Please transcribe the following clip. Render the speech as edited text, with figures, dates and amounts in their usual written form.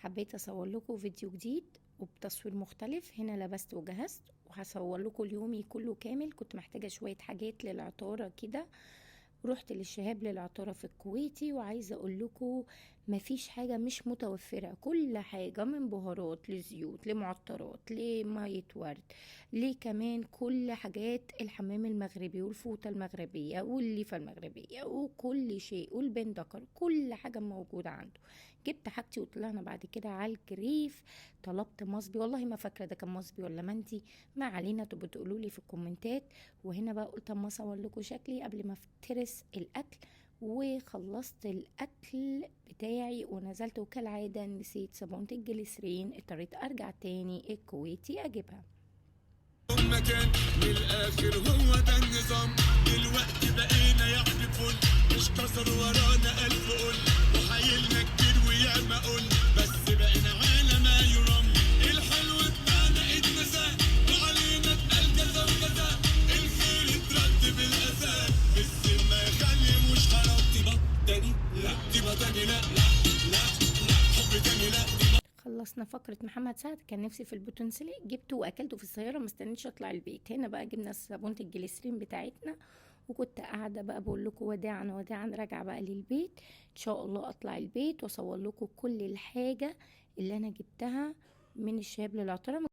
حبيت اصور لكم فيديو جديد وبتصوير مختلف. هنا لبست وجهزت وهصور لكم اليومي كله كامل. كنت محتاجة شوية حاجات للعطارة كده، رحت للشهاب للعطارة في الكويتي، وعايزة اقول لكم مفيش حاجة مش متوفرة، كل حاجة من بهارات لزيوت لمعطرات لمية ورد، ليه كمان كل حاجات الحمام المغربي والفوطة المغربية والليفة المغربية وكل شيء والبندكر، كل حاجة موجودة عنده. جبت حاجتي وطلعنا بعد كده على الجريف. طلبت مصبي، والله ما فاكرة ده كان مصبي ولا مندي، ما علينا، تبقوا تقولوا لي في الكومنتات. وهنا بقى قلت اما اصور لكم شكلي قبل ما افترس الاكل، وخلصت الاكل بتاعي ونزلت، وكالعادة نسيت صابونة الجليسرين، اضطريت ارجع تاني الكويتي اجيبها. مكان من الاخر هو ده النظام، دلوقتي بقينا يعني فل، مش كسر ورانا الف قل، وحايلنا كتير وياما قل، بس بقينا على ما يرام. الحلو بتاعنا اتنسى وعلينا اتقال كذا وكذا، الخير اترد بالاذى، بس ما يخلي مش حرام. تبقى تاني لا، تبقى تاني لا، لا لا لا، حب تاني لا. خلصنا فقرة محمد سعد، كان نفسي في البوتنسلي، جبته واكلته في السيارة، ما استنيتش اطلع البيت. هنا بقى جبنا صابونة الجليسرين بتاعتنا، وكنت قاعدة بقى بقول لكم وداعا وداعا، راجعة بقى للبيت. ان شاء الله اطلع البيت واصور لكم كل الحاجة اللي انا جبتها من الشهاب للعطارة.